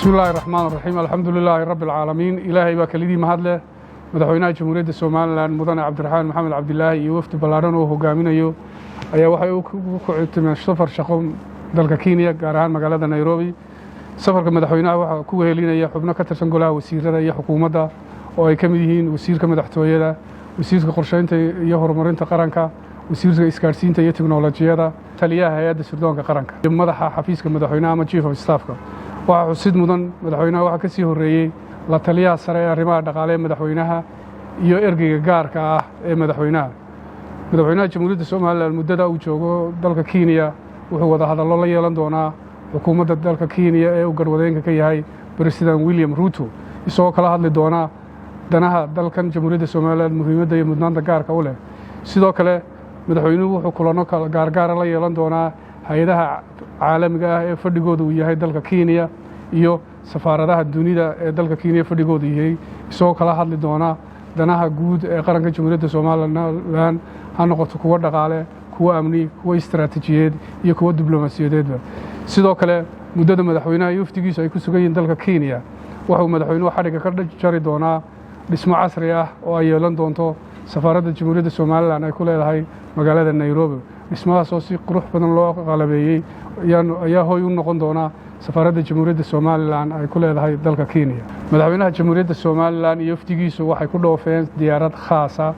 Bismillahi raxmaan raxiim, alxamdu lilaahi rabbi alcaalamiin. Ilaahay baa kelidii mahad leh. Madaxweynaha Jamhuuriyadda Somalilan, Mudane Cabdiraxmaan Maxamed Cabdilaahi, iyo wafdi ballaadhan oo hogaaminayo ayaa waxay u kuctimeen safar shaqo dalka Kenya, gaar ahaan magaalada Nairobi. Safarka madaxweynaha waxaa ku wehelinaya xubno ka tirsan golaha wasiirada iyo xukuumadda, oo ay ka mid yihiin wasiirka madaxtooyada, wasiirka qorsheynta iyo horumarinta qaranka, wasiirka isgaadhsiinta iyo teknolojiyada, taliyaha hay-adda sirdoonka qaranka iyo madaxa xafiiska madaxweynaha ama chief of staffka. Waxaa xusid mudan, madaxweynaha waxaa ka sii horreeyey la taliyaha sare ee arrimaha dhaqaale ee madaxweynaha iyo ergeyga gaarka ah ee madaxweynaha. Madaxweynaha Jamhuuriyadda Somalilan muddada uu joogo dalka Kenya wuxuu wada hadallo la yeelan doonaa xukuumadda dalka Kenya ee uu garwadeenka ka yahay President William Ruto, isagoo kala hadli doona danaha dalkan Jamhuuriyadda Somalilan, muhiimadda iyo mudnaanta gaarka u leh. Sidoo kale, madaxweynuhu wuxuu kulanno gaargaara la yeelan doonaa hay-adaha caalamiga ah ee fadhigooda uu yahay dalka Kenya iyo safaaradaha dunida ee dalka Kenya fadhigooda yahay, isagoo kala hadli doona danaha guud ee qaranka Jamhuuriyadda Somalilan, ha noqoto kuwo dhaqaale, kuwo amni, kuwo istaraatiijiyeed iyo kuwo diblomaasiyadeedba. Sidoo kale, muddada madaxweynaha iyo wafdigiisu ay ku sugan yihiin dalka Kenya, wuxuu madaxweynuhu xadhigga ka jari doonaa dhismo casri ah oo ay yeelan doonto safaaradda Jamhuuriyadda Somalilan ay ku leedahay magaalada Nairobi. Dhismahaas oo si qurux badan loo qalabeeyey ayaa hoy u noqon doona safaaradda Jamhuuriyadda Somalilan ay ku leedahay dalka Kenya. Madaxweynaha Jamhuuriyadda Somalilan iyo wafdigiisu waxay ku dhoofeen diyaarad khaasa.